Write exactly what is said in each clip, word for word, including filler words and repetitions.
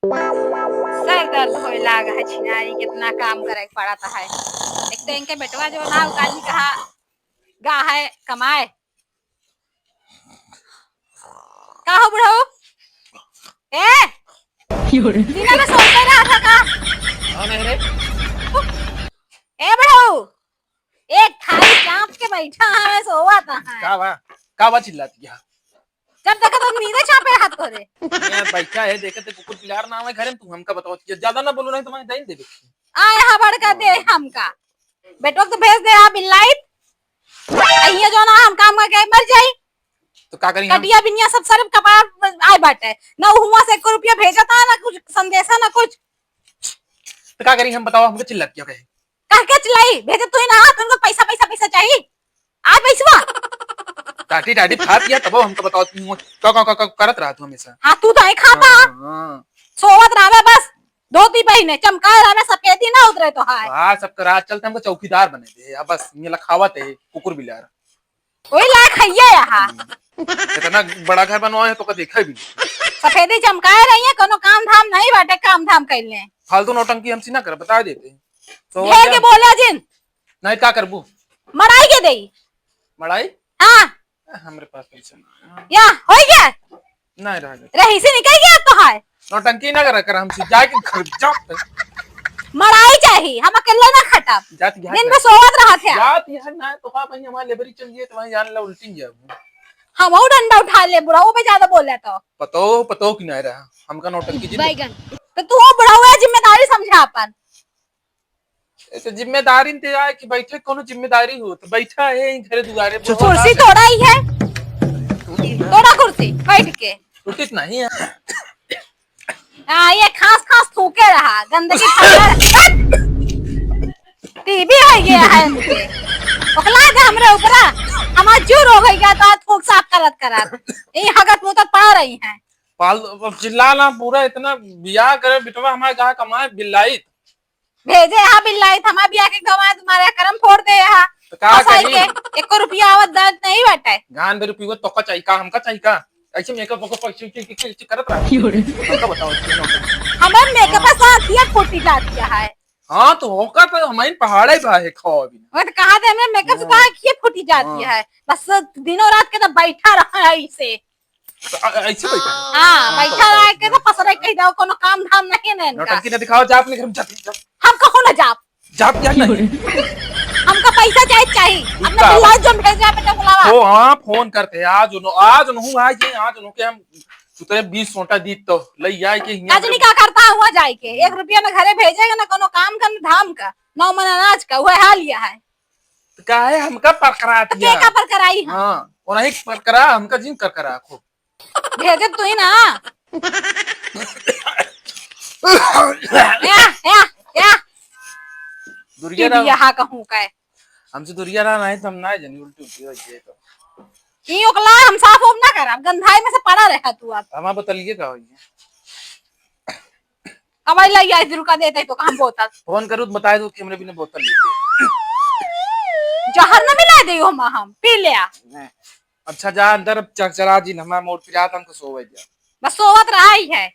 सर दर्द होए लाग है छिनारी, कितना काम करे के पड़त है। एक तो इनके बेटवा जो ना उतारी कहा गा है कमाए। का हो बुढ़ऊ? ए! योरे। दिना में सोते रहा था का? कौन है रे? ए बुढ़ऊ, एक थाली चाप के बैठा है, सोवा था है। का बा? का बा चिल्लाती है? जब देखा तो नींदे चापे हाथ तोरे। यार बैठा है, देखा तो कुकुर बिलार ना आवे घरे में, तू हमका बताओ, ये ज्यादा ना बोलो, नहीं तो मैं दे देबे। आए हा बड़का दे हमका। बेटवा के तो भेज दे हा बिल्लाइत। अइया जो ना हम काम करके मर जाई। तो का करी हम? कटिया बिनिया सब सर कपार आए बाटे। ना हुआ से एको रुपया भेजता, ना कुछ संदेशा, ना कुछ। तो का करी हम, बताओ, हमके चिल्लात क्या कहे? कह के चिल्लाई? भेजे तू ही ना, तुमको पैसा, पैसा, पैसा चाहिए। आ पैसवा। टाटी, टाटी खात या तब हमको बताओ, तू का, का, का, का करत रहा तू हमेशा? हाँ, तू तो ही खाता। हाँ, हाँ। सोवत रहबे बस, धोती पहिने, चमकाए रहबे, सफेदी ना उतरे तो हाय। हाँ, सब करा, चलते हमको चौकीदार बने दे, अब बस ये लखावत है, कुकुर बिलार। ओही लायक हइये यहाँ। हम्म। इतना बड़ा घर बनवाए हैं तो कभी देखा भी नहीं। सफेदी चमकाए रही है, कोनो काम धाम नहीं बाटे, काम धाम कैले। फालतू नौटंकी हमसे ना कर, बता देते। तो ढेर के बोला जिन। नहीं, का करबू? मड़ाई के देई। मड़ाई? हाँ। हमरे पास पैसा नहीं है। या, होई गया? नहीं रह गया। रही से निकल गया तो है। नौटंकी ना करा कर हमसे, जाके घर जा। मड़ाई चाही, हम अकेले ना खटब। जात यहाँ दिन ना। में सोवत रहत है। जात यहाँ ना, तो हाँ भाई, हमारे लेबरी चल गई, तो वहीं जान ला उल्टी जाबू। हम वो डंडा उठा ले, बुढ़ऊ पे ज्यादा बोले तो। पतो, पतो कि नहीं रहा, हमका नौटंकी जी। बैगन। तो तू वो बुढ़ऊ है, जिम्मेदारी समझा अपन। ऐसे जिम्मेदारी ते आए कि बैठे कोनो जिम्मेदारी हो, तो बैठा है यहीं घरे दुआरे, बुढ़वा कुर्सी साथ है। तोड़ा ही है, तोड़ा कुर्सी बैठ के। टूटित नहीं है। हाँ, ये खास खास थूके रहा, गंदगी फैला रहा। टीबी हो गया है इनके। ओकला दे हमरे ऊपरा, हमार जीव रोग हो गया तो थूक साफ करत करत। यही हगत मुतत पड़ रही हैं। पाल, अब चिल्ला ना, पूरा इतना बियाह करे बिटवा हमारे कहाँ कमाए बिल्लाइत। भेजे हाँ बिल्लाइत, हमार बियाह के गवा तुम्हारे करम फोड़ दे हा। तो का कसाई करी? के एको रुपया आवत जात नहीं बाटे। गान भर रुपया तो का चाहिए का, हमका चाहिए का? ऐसे मेकअप वेकअप ऐसे, ऐसे, ऐसे, ऐसे करत रहा। क्यों रे? हमका बताओ, ऐसे ना। हमार मेकअप से आँखिया फूटी जाती है। हाँ, तो होका तो हमारे पहाड़े बा है खाओ अभी। मैं तो कहा थे, हमार मेकअप से तो हाँ। आँखिया फूटी जाती हाँ। है। बस दिनों रात के तो बैठा रहा है ऐसे। तो अ-, अ-, ऐसे बैठा? हाँ, हाँ, बैठा तो रह के तो पसरे कही जाओ, कोनो काम धाम नहीं है ना इनका। नौटंकी ना दिखाओ, जा अपने घर में, जा, जा। हम कहूँ ना जाप। जाप क्या नहीं? हमका पैसा चाहे, चाही। अपने का? बिल्लाइत जो भेजा बेटा बुलावा। ओ हाँ, फोन करके, आज उन्हों, आज उन्हों, आज ये, आज उन्हों के हम सुतरे बीस सोटा दी तो लई आए के हियाँ का जानी का करता हुआ जाए के? एक रुपया ना घरे भेजेगा, ना कोनो काम का, ना धाम का, ना मन अनाज का, वह हाल यह है। तो काहे हमका परकरात तो के का परकराई है? हाँ, उन्हीं परकरा, हमका जिन करकरा खूब। भेजत तू ही ना। या, या, या। दुरिया टीवी रहा। यहाँ कहूँ का है। हमसे दुरिया रहा नहीं तो हम ना जानी उल्टी उल्टी हो जाए तो। ई ओकला हम साफ ओफ ना करब, गंधाई में से पड़ा रहा तू अब। हमार बोतलिए का होई है? कमाई लाई आई रुका देते तो काम बोतल। फोन करूँ तो बताए दो कि हमरे बिना बोतल लेके। जहर ना मिला दे हम, हम पी ले आ। नहीं। अच्छा जा अंदर अब चकचरा जिन, हमार मोर पिरात हमको सोवे जा। बस सोवत रहा ही है।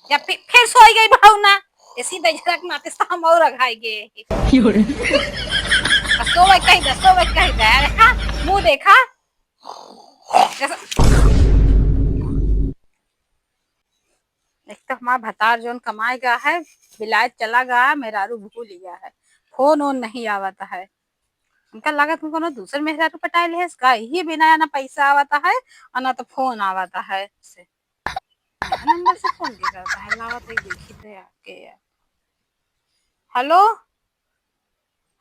या फिर, फिर सोई गई भाऊ ना। ऐसी बेझरक माते से हम और अघाई गए। क्यों रे? बस सोवे कही दे, सोवे कही दे। देखा, मुँह देखा। जैसा एक तो हमार भतार जौन कमाए गया है, बिलायत चला गया है, मेहरारू भूल गया है, फोन ओन नहीं आवत है। हमका लागत हम कोनो दूसर मेहरारू पटाए ले है, इसका यही बिना ना पैसा आवत है और ना तो फोन आवत है। से नंबर से फोन के करता है, लावत है, देखी थे आके यार। हेलो,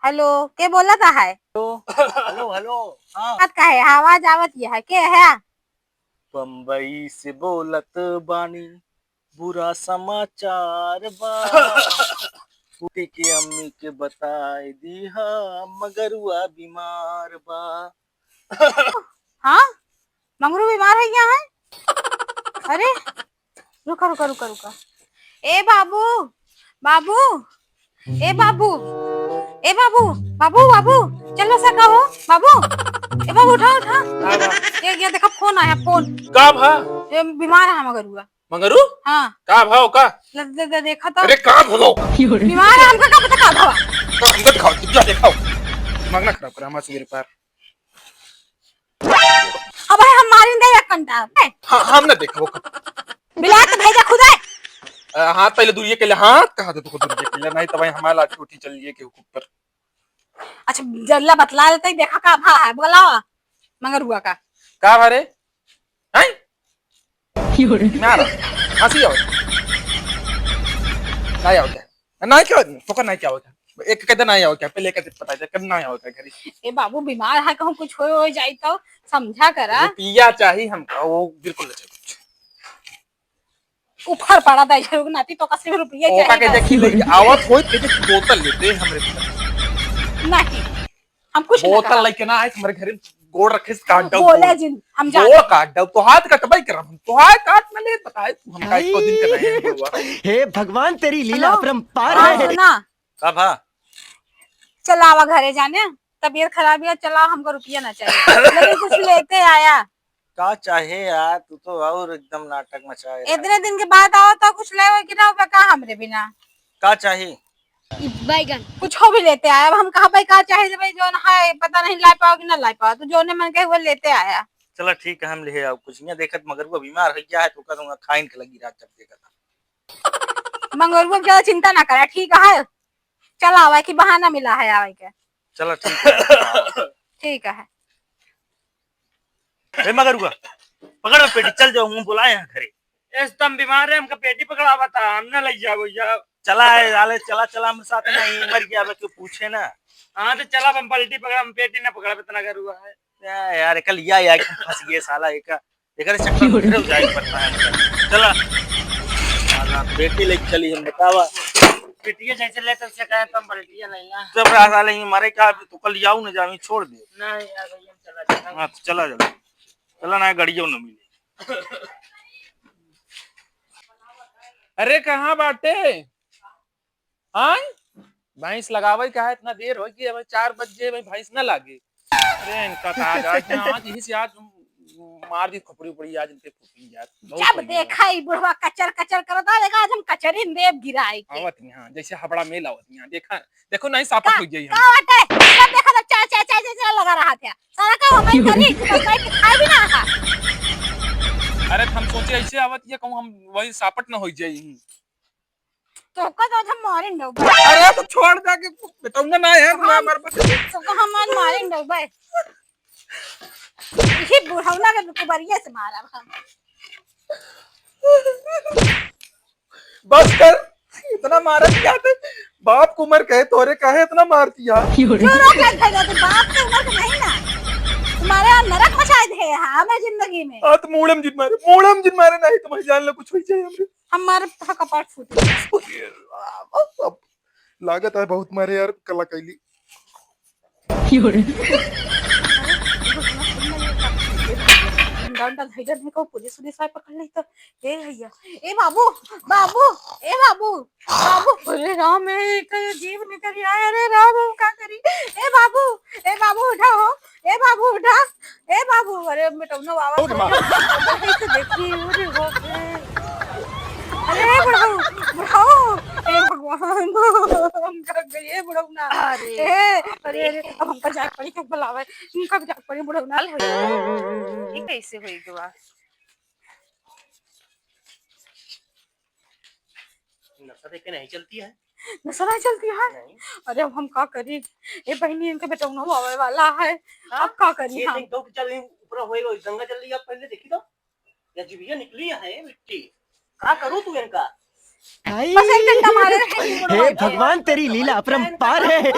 हेलो, के बोलत है? हेलो, हेलो, हाँ। बात का है, आवाज आवत ये है, के है? बम्बई से बोलत बानी, बुरा समाचार बा। फूटी के अम्मी के बताई दीहा, मगरुआ बीमार बा। हाँ, मंगरू बीमार है क्या है? अरे, रुका, रुका, रुका, रुका। ए बाबू, बाबू, ए बाबू, ए बाबू, बाबू, बाबू, चलो सका हो, बाबू, ए बाबू, उठा, उठा। का बा? ये, ये देखा, फोन आया, फोन। का भा? ये बीमार है मगरुआ। मंगरू? हाँ। का भाव का? ले, ले, ले, देखा तो। अरे का भाव का? बीमार है, हमका का पता का भाव? तो हमका दिखाओ, जा दिखाओ। दिमाग ना खराब करा हमारा सवेरे पार। अब है हम मारिन दे एक कंटा। हाँ, हम ना देखो। बिलात भेजा खुदे। अ, हाथ पहले दूरिये के लिए, हाथ कहाँ दे तुमको दूरिये के लिए? नहीं तो भाई हमारा लाठी उठी चल लिए के ऊपर। अच्छा, जल्ला बतला देते ही, देखा का भा है, बोला मंगरुआ का। का भा रे? हैं? ना ना, हंसी आओ। नहीं आओ क्या? नहीं क्या? तो का नहीं क्या हो क्या? एक कहते नहीं आओ क्या? पहले कहते पता है, कब नहीं आओ क्या घर? ए बाबू, बीमार है, कहूँ कुछ हो, हो जाई तो समझा करा। रुपया चाहिए हमका, वो बिल्कुल नहीं चाहिए कुछ। उफर पड़ा था, इधर नाती तो कसे रुपया ओका चाहिए के बस। देखी ले, आवत होई के देखी बोतल लेते हमरे पास। नहीं, हम कुछ ना बोतल कहा। लेके ना आए, हमरे घरे गोड़ रखे से काट दो, बोले गोड़। जिन, हम जाने। गोड़ काट दो, तो हाथ कटबाई करम हम, तो हाथ काट ना ले, बताए तू, हम काहे को दिन के नहीं है, गोड़वा। हे भगवान, तेरी लीला हेलो? अपरंपार हाँ, है। सुना। का भा? चला आवा घरे जाने, तबीयत खराब है, चला, हमको रुपया ना चाहिए। लेकिन कुछ लेते आया। का चाहे यार, तू तो और एकदम नाटक मचाए यार। इतने दिन के बाद आओ तो कुछ ले कि ना हो का हमरे बिना? का चाही? बैगन। कुछ हो भी लेते आया। अब हम कहा भाई का चाहे भाई, जौन है पता नहीं ला पाओ कि ना ला पाओ, तो जौने मन के वो लेते आया। चला ठीक है, हम ले आओ कुछ। यहाँ देखत मगरुआ बीमार हो गया है तो ओका दूंगा खाइन के लगी रात जब देखत। मंगरुआ ज्यादा चिंता ना करा, ठीक है। चला आवा कि बहाना मिला है आवे के। चला ठीक है। ठीक है। ए मगरुआ, पकड़ पेटी, चल जाओ, हम बुलाए हैं घरे। ए, तुम बीमार है, हमका पेटी पकड़ावा था, हम ना लग जाओ भैया। चला है, आले, चला, चला, हमरे साथ नहीं, मर गया, अब क्यों पूछे ना? हाँ, तो चला, हम पलटी पकड़ा, हम पेटी ना पकड़ा, इतना करूआ है। या यार, कल या, या, फंस गए साला, एक, एक चक्कर में फिर जाए पड़ता है हमका। चला। साला, पेटी लेके चली हम, बतावा। पेटिया जैसे ले, तैसे कहे, तुम पलटिया नहीं ना। जब रहा साले, ये मरे का, अभी तो कल याऊ न जावे, छोड़ दे। नहीं यार, भैया, हम चला जाएंगे। हाँ, तो चला, चला। चला ना, गाड़ियों न मिले। अरे, कहाँ बाटे? आय? भैंस लगावे का है, इतना देर हो गई, अब चार बजे भाई भैंस ना लागे। अरे, इनका तो आज, आज ना, आज यही से आज मार दी खोपड़ी उपड़ी, आज इनके फूटी यार। बहुत जब हो गया। देखा ई बुढ़वा कचर कचर करता, देखा आज हम कचरी देव गिराई के। आवत यहाँ, जैसे हबड़ा मेल आवत यहाँ, देखा, देखो नहीं सापट का, हो गई हम। का बाटे? जब देखा तो चाय, चाय, चाय, चाय, चाय लगा रहा था। सारा काम हमारी करी, तो कोई खाए भी ना रहा। अरे, हम सोचे ऐसे आवत ये कहूँ हम वही सापट ना हो जाई। तो का तो हम मारे न दो। अरे, तो छोड़ दे के बेटौना ना है, तो ना हम, मर बस। तो का हम आज मारे न दो भाई। ये बुढ़ौना के कुबरिया से मारा हम। बस कर, इतना मारा क्या थे? बाप को उम्र कहे, तोरे काहे इतना मार दिया? क्यों रो के भाई, तो बाप के उम्र के नहीं ना। तुम्हारे यहाँ नरक मचाए दे, हाँ, मैं जिंदगी में। आ, तो मूड़म जिन मारे, मूड़म जिन मारे नहीं, तुम्हारी जान लो कुछ हो जाए हमरे। हमारे तो कपाट फूट गया। अब लागत है बहुत मारे यार, कला कैली। डंडा धइले नहीं को पुलिस उलिस आए पकड़ ली तो। ए भैया, ए बाबू, बाबू, ए बाबू, बाबू, अरे राम, ए कहीं जीव निकल आया, अरे राम, हम का करी? ए बाबू, ए बाबू उठा हो, ए बाबू उठा, ए बाबू, अरे बेटौनो बाबा, अरे तो देखी, अरे बाप रे। अरे बुढ़ऊ, बुढ़ऊ, हे भगवान, हम का करी, ए बुढ़ऊ ना। अरे। ए, अरे, अरे, अब हमका जाए पड़ी, कब बुलावे, हमका जाए पड़ी, बुढ़ऊ ना। ये कैसे होई गवा? नशा देख के नहीं चलती है। नशा नहीं चलती है? नहीं। अरे अब हम का करी? ए बहिनी, इनके बेटौना आवे वाला है। हाँ? अब का करी ये हम? देख, दौड़ के चल रही, ऊपर होएगा, गंगा चल रही है, पहले देखी तो। या जीभिया निकली है मिट्टी। का करू तू इनका? बस एक डंडा मारे रहे। हे भगवान, तेरी लीला अपरंपार है। ए,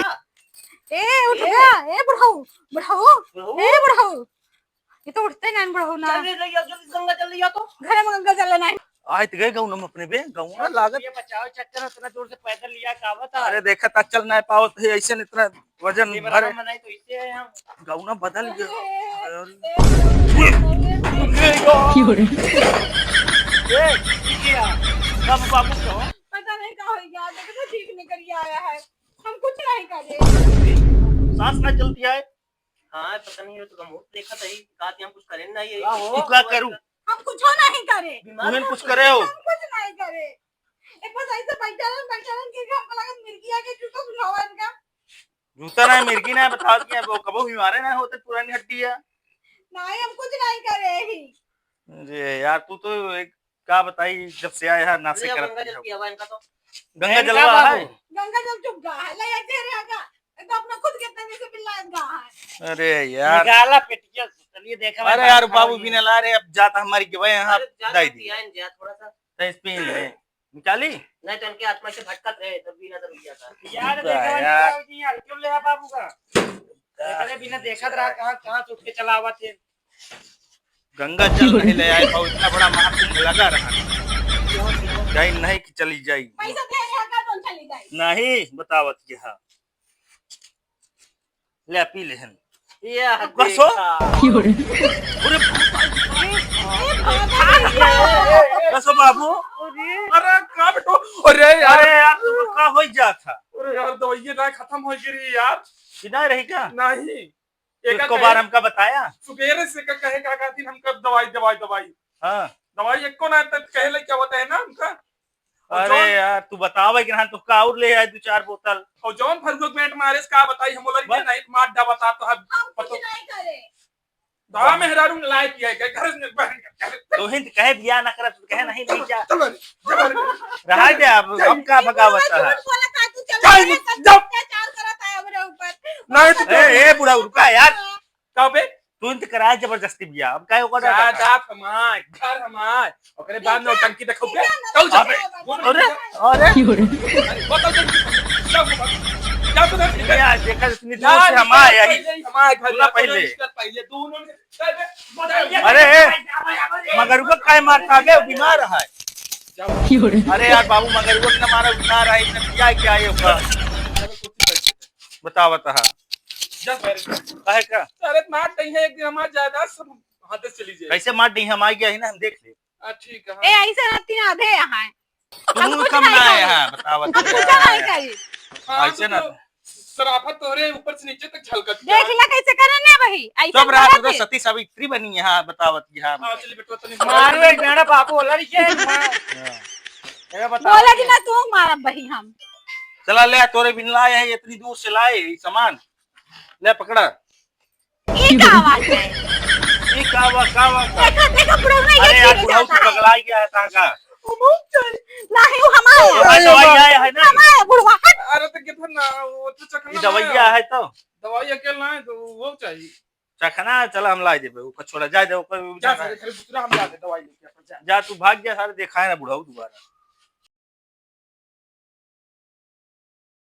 उठ ए। गया। ए, बुढ़ऊ, बुढ़ऊ, बुढ़ऊ। ए, बुढ़ऊ। ये तो उठते नहीं, बुढ़ऊ ना। चल रे, ले, जल्दी गंगा चल लिया तो। घर में गंगा चल नहीं। आए तो गए गौनम अपने बे, गौना लागत। ये बचाओ चक्कर, इतना दूर से पैदल लिया, का बता? अरे देखा ता चल नहीं पावत है, ऐसे न इतना वजन ये भरे। बराबर बनाई तो इससे है हम। गौना बदल गया। अरे, अरे। क्यों रे? ए, ठीक है। बाबू, बाबू को। पता नहीं का हो गया, देखो तो ठीक निकल के आया है। हम कुछ नहीं करे। सांस ना चलती है। हाँ, पता नहीं, ये तो हम देखा था ही, कहा कि हम कुछ करें ना, ये का हो? तू का करू? हम कुछो नहीं करे। बीमार तुहन है कुछ तो करे हो? हम कुछ नहीं करे। ए, बस ऐसे बैठा रहन, बैठा रहन, कि हमको लगा मिर्गी आके जूता सुनावा इनका। जूता ना, मिर्गी ना, बताओ कि अब कबो बीमारे ना होते, पुरानी हड्डी है। नहीं, हम कुछ नहीं करे ही। अरे यार, तू तो एक का बताई, जब से आया है, ना से ले, करत गंगा जल रही हो। पियावा इनका तो। गंगा इनका जलवा बाबू। है? गंगा जल चुप गा है, ले एक ढेर है गा। एकदम अपना खुद के तनी से बिल्ला गा है। अरे यार। निकाला पेटिया, चलिए देखा अरे मैं यार, बाबू। बिना ला रहे, अब जाता हमारी के भाई यहाँ अरे, जा दाई तो दी। पिया इन जा थोड़ा सा। तो इस पे ही है। निकाली? नहीं तो इनके आत्मा से भटकत रहे, तब भी ना तो रुक जाता। यार, का देखा यार? इनका, ये हल्के में ले आ बाबू का। का एकरे बिना देखत रहा, कहाँ, कहाँ से उठ के चला आवत है। गंगा जल नहीं ले आए, बहुत इतना बड़ा महाकुंभ लगा रहा है। जाई नहीं कि चली जाई। पैसा दे रहा का, कौन चली जाई? नहीं, बतावत के हाँ। ले, पी लेहन। ये बस हो। देखा। अरे, ए, बाबा, बस हो बाबू। अरे, का बेटो? अरे यार। अरे यार, तुमको का हो जात था? अरे यार, दवाइये ना खत्म हो गई रही यार। कि ना रही का? नहीं। तो एका एको कहे, बार हमका बताया? सुबेरे से का कहे का कहती हमका दवाई, दवाई, दवाई। हाँ। दवाई एको ना, तो कहे ले क्या होता है ना हमका। और अरे जौन यार, तू बतावे कि ना, तो का और ले आए दो चार बोतल। और जौन फरुआ पेंट मारे से का बताई, हम बोला बस। नहीं, मार डा बता तो हम हम कुछ पतो नहीं करे। दा मेहरारू ने लाए किया है, घर में बहन। तो हिंद कहे बिया ना करत, कहे नहीं, नहीं जा। चलो रे, चलो रे। रहा दे अब, हम का भगावत है? झूठ बोला था तू, चल चल, रे, सब चल। अत्याचार करत है हमरे ऊपर। नहीं तो ए, ए, बुढ़ा, रुका यार। का बे? तू इंत कराए जबरदस्ती बिया, अब काहे ओकर जा, डर जात हमार, घर हमार, ओकरे बाद में टंकी देखो बे। चल जा। अबे, अरे, अरे। अरे, बोतल दे। जा, जा, जा, जा। ये आज देखा इतनी दूर से हम आए, यही। पहले ही हमारे घर सुना पहले। पहले दोनों ने, अरे, ए, मगरुआ काहे मारता बे, बीमार है। अरे यार बाबू, मगरुआ के ना मारा, बीमार है, इतना पिया क्या है ओकर? बतावत है। जा सर। काहे का? अरे मार नहीं है, एक दिन हमार जायदाद सब हाथ से चली जाए। कैसे मार नहीं, हम आ गया ही ना, हम देख ले। आ, ठीक है, ए, हाँ। ऐसे ना तीन आधे यहाँ है। हम तू कुछ कम नहीं ना करे। है, बतावत हम कुछ है। नहीं करी। हाँ, ऐसे तो ना। शराफत तोहरे ऊपर से नीचे तक झलकत देख है। ला कैसे करन है वही, ऐसे चुप रहा, करत तू तो है। सती सावित्री बनी है, हाँ, बतावत है, हाँ। हाँ, चलिए बेटवा, तनी मारो एक गाना बाबू वाला नहीं है, मार। हाँ। ये बताओ बोला कि ना। ना तू मारब वही हम। चला ले, तोरे बिन लाए हैं, इतनी दूर से लाए ये सामान, ले पकड़ा। ई का आवाज है? ई का आवाज, का आवाज, का? देखो, देखो, बुढ़ऊ ना, ये अरे यार, छीने बुढ़ऊ जाता तू है। पगला गया है, कहाँ का? ओ, बहुत चोरी। नहीं, वो हमारा है। अरे, दवाई आया है ना? हमारा है, बुढ़वा, हट। अरे, तो कितना ना, वो तो चखना ई दवाइया ना है तो? दवाई अकेला है, तो वो चाहिए। चखना, चला, हम ला देबे, ऊपर छोड़ा, जाए दे, ऊपर जा, जा। सर, खाली दूसरा हम ला दे, दवाई लेके अपन जा। जा, तू भाग जा, सारे देखाए ना बुढ़ऊ दोबारा।